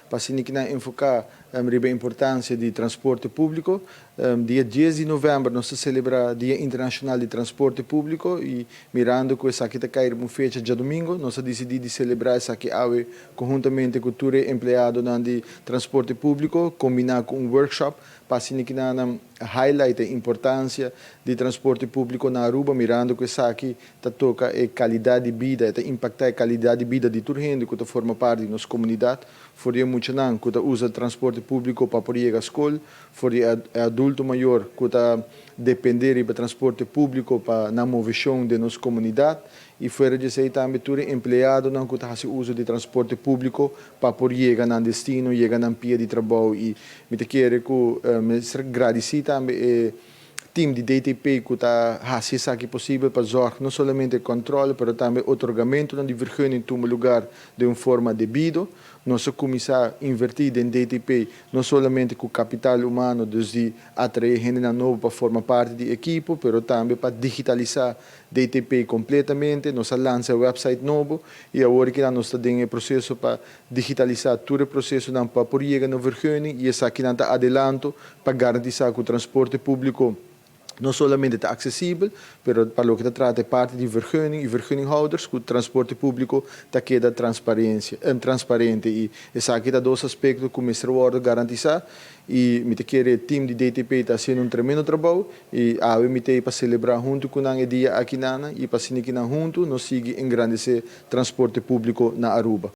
Pa asina enfoca riba importancia di transporte publico. Dia 10 di november nos ta celebra Dia Internacional di Transporte Publico y, mirando cu esaki ta cay un fecha diadomingo, nos a dicidi di celebra esaki awe conhuntamente cu tur empleado di transporte publico, combina cu un workshop pa asina highlight e importancia di transporte publico na Aruba, mirando cu esaki ta toca e calidad di bida, ta impacta e calidad di bida di tur hende cu ta forma parti di nos comunidad, for di muchanan cu ta usa transporte publico pa por yega scol, for di adulto mayor cu ta depende di transporte publico pa na movecion di nos comunidad y, fuera di esey, tambe tur empleadonan cu ta haci uso di transporte publico pa por yega na destino, yega na pia di trabou. Y mi ta kere cu mi ta gradici tambe e team di DTP cu ta haci esaki posibel pa zorg no solamente control, pero tambe otorgamento di vergunning tuma luga di un forma debido. Nos a cuminsa inverti den DTP no solamente cu capital humano, di atrae hende nobo pa forma parti di ekipo, pero tambe pa digitalisa DTP completamente. Nos a lansa e website nobo y awor cu nos ta den proceso pa digitalisa tur e proceso pa por yega na vergunning, y esaki ta adelanto pa garantisa cu e transporte publico no solamente ta accesibel, pero pa loke ta trata parti di vergunning y vergunninghouders, cu e transporte publico ta keda transparente. Y esaki ta dos aspecto cu mester garantisa y mi ta kere e team di DTP ta haciendo un tremendo trabou y awe mi pa celebra hunto cu nan e dia aki y pa asina hunto nos sigui engrandece transporte publico na Aruba.